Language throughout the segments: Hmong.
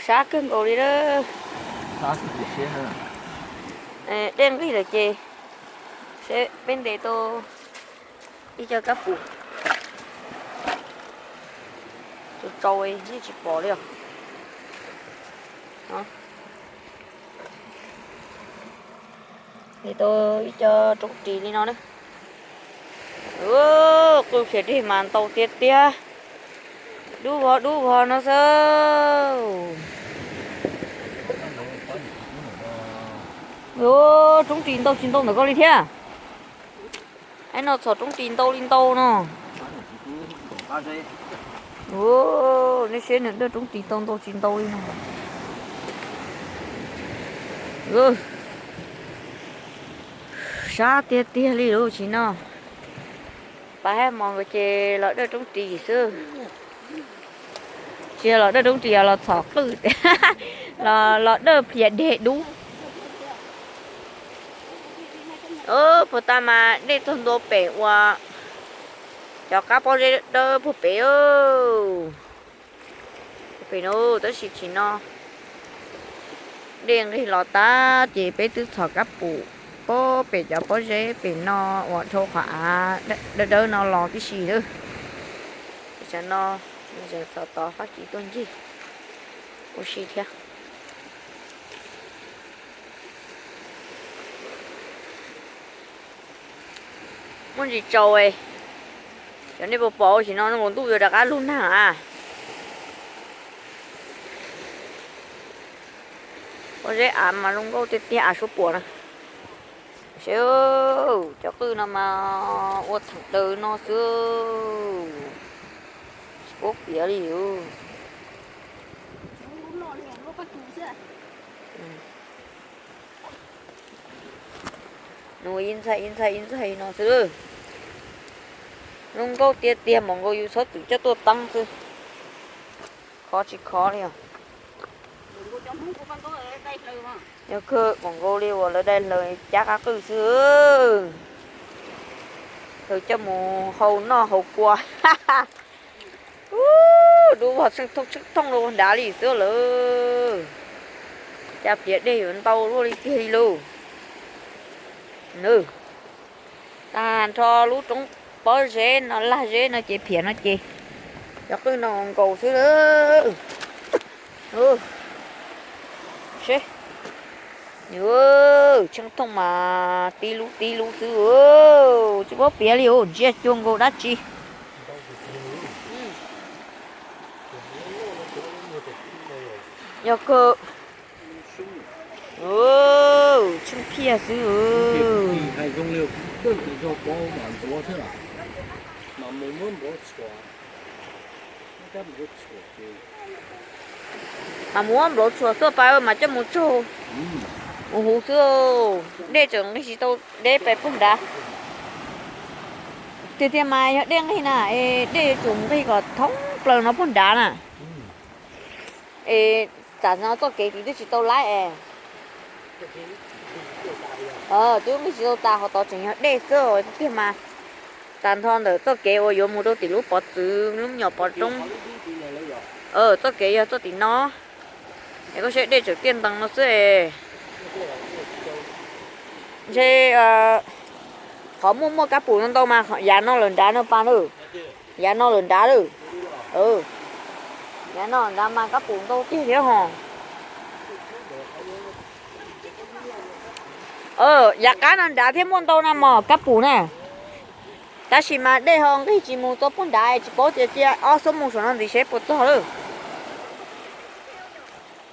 Sab kawg nkaus li lawm. Dej nqig lawm ces seb peb ntes tau ib co kab pum tsau tsau yeej tsis pom li os. Ntes tau ib co roob ris li no na. Qwj khiav deg mas ntau tiag tiag. Dub vog dub vog no xwb. Roob ris ntau tsis ntau ntawm koj li thiab. Aib no txhom roob ris ntau li ntau no. Nej saib nws dawj roob ris tau ntau tsis ntau li no. Sab tiag tiag li lub sim no. Pas hab mos nkawd ces los dawj roob ris xwb. Tsis yog los dawj roob ris, los txhom qwj, los dawj plias deg dub. Puag ta mas dej txog ntua pem uas cov qab pob zeb dawb puag pem. Pem no tab sis tsim no dej nqig los tag ces peb twb txhom kab pum puag pem cov pob zeb pem no uas dhau qhov av dawb dawb no los tib si lawm. Tam no txhom tov fab kis tuaj ncig ua si thiab. Muaj ntsis tsaus, cov nej puas pom sim no ntuj yuav rov qab lug nag a. Pob zeb av mas zoo nkauj tiag tiag av suab puam na. Seb, cov qwj no mas ua theem daws no xwb, tsis paub piav li. Nws ib ntxhais ib ntxhais ib ntxhais no xwb. Zoo nkauj tiag tiag, npaum nkaus yus txhob txwm coj tuaj teeb xwb. Khov tsis khov li os. Yog kawg, npaum nkaus li uas lawv dai hlaws cab qab qwj xwb. Hlaws coj mus hau noj hau kua. Dub vog tsheej thooj tsheej thooj rau nrad li xwb lawm. Cas pliav dej yuav ntau luaj li tiag li lauj. Tag nrho lub roob pob zeb no, lag zeb no ces phiam no ces cov qwj no nkaus xwb lawm. Seb, tsheej thooj mas tib lub tib lub xwb, tsis paub piav li os, ntsia cuag nkaus dab tsi. Yog kawg, tsheej phiaj xwb. Mas muab nplauv tshuam xwb pas mas coj mus tsaug mus huv xwb. Dej tseem nqig tsis tau deb pais puag nrad. Tiag tiag mas yog dej nqig na es dej yuav tsum nqig kom thoob plaws no puag nrad na. Es tam no txoj kev tid twb tsis tau laib es twb nqig tsis tau tas, qhov tod tseem yog dej xwb tiag mas. Tag nrho ntawm txoj kev uas yuav mus rau tim lub pov txwv lub me nyuam pov roob, txoj kev yog txoj tim no. Es koj saib dej tseem tiaj ntees no xwb. Ntshe qhov muaj muaj kab pum no ntau mas yav no lawm nrad no pas na. Yav no lawm nrad lawm. Yav no nrad mas kab pum ntau tiag thiab hos. Yav qab no nrad thiab muaj ntau na mog kab pum na. Tab sis mas dej ho nqig tsis mus txog puag nrad, tsis paub tias cia ob xuab moos saum no ntxiv seb puas txog lawm.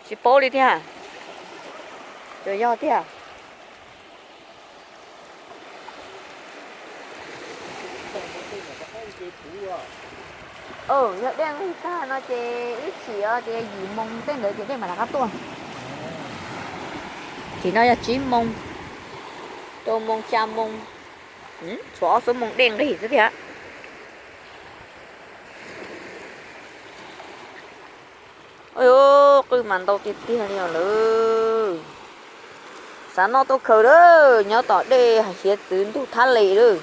Tsis paub li thiab. Tsuas yog tiag. Yog dej nqig tag no ces ib chim tias yim moo tej ntawd ces dej mam rov qab tuaj. Chim no yog tsib moo, rau moo xya moo, tshuav ob xuab moos dej nqig xwb thiab. Qwj mas ntau tiag tiag li os lawm. Xav noj tuaj khaws lawm, nyob tom dej hiav txwv ntug thab les lawm.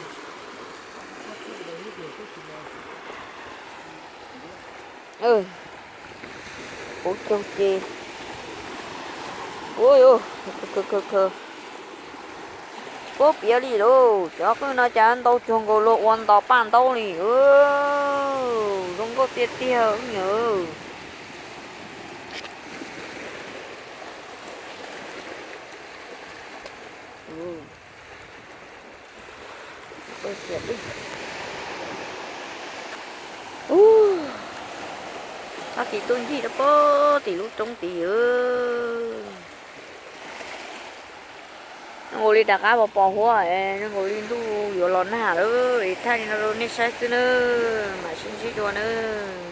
Puv caug ces Ua, khaws khaws khaws, puab piav li lauj, cov qwj no cas ntau cuag nkaus luag ua nto paj ntaub li. Zoo nkauj tiag tiag nyuj. Ub, txhob tis tuaj ncig rau puag tim lub roob tid. Zoo nkaus li rov qab pos pos huab, zoo nkaus li ntuj yuav los nag lawm, es thaij li no rau nej saib xwb nawb, mam sib ntsib dua nawb.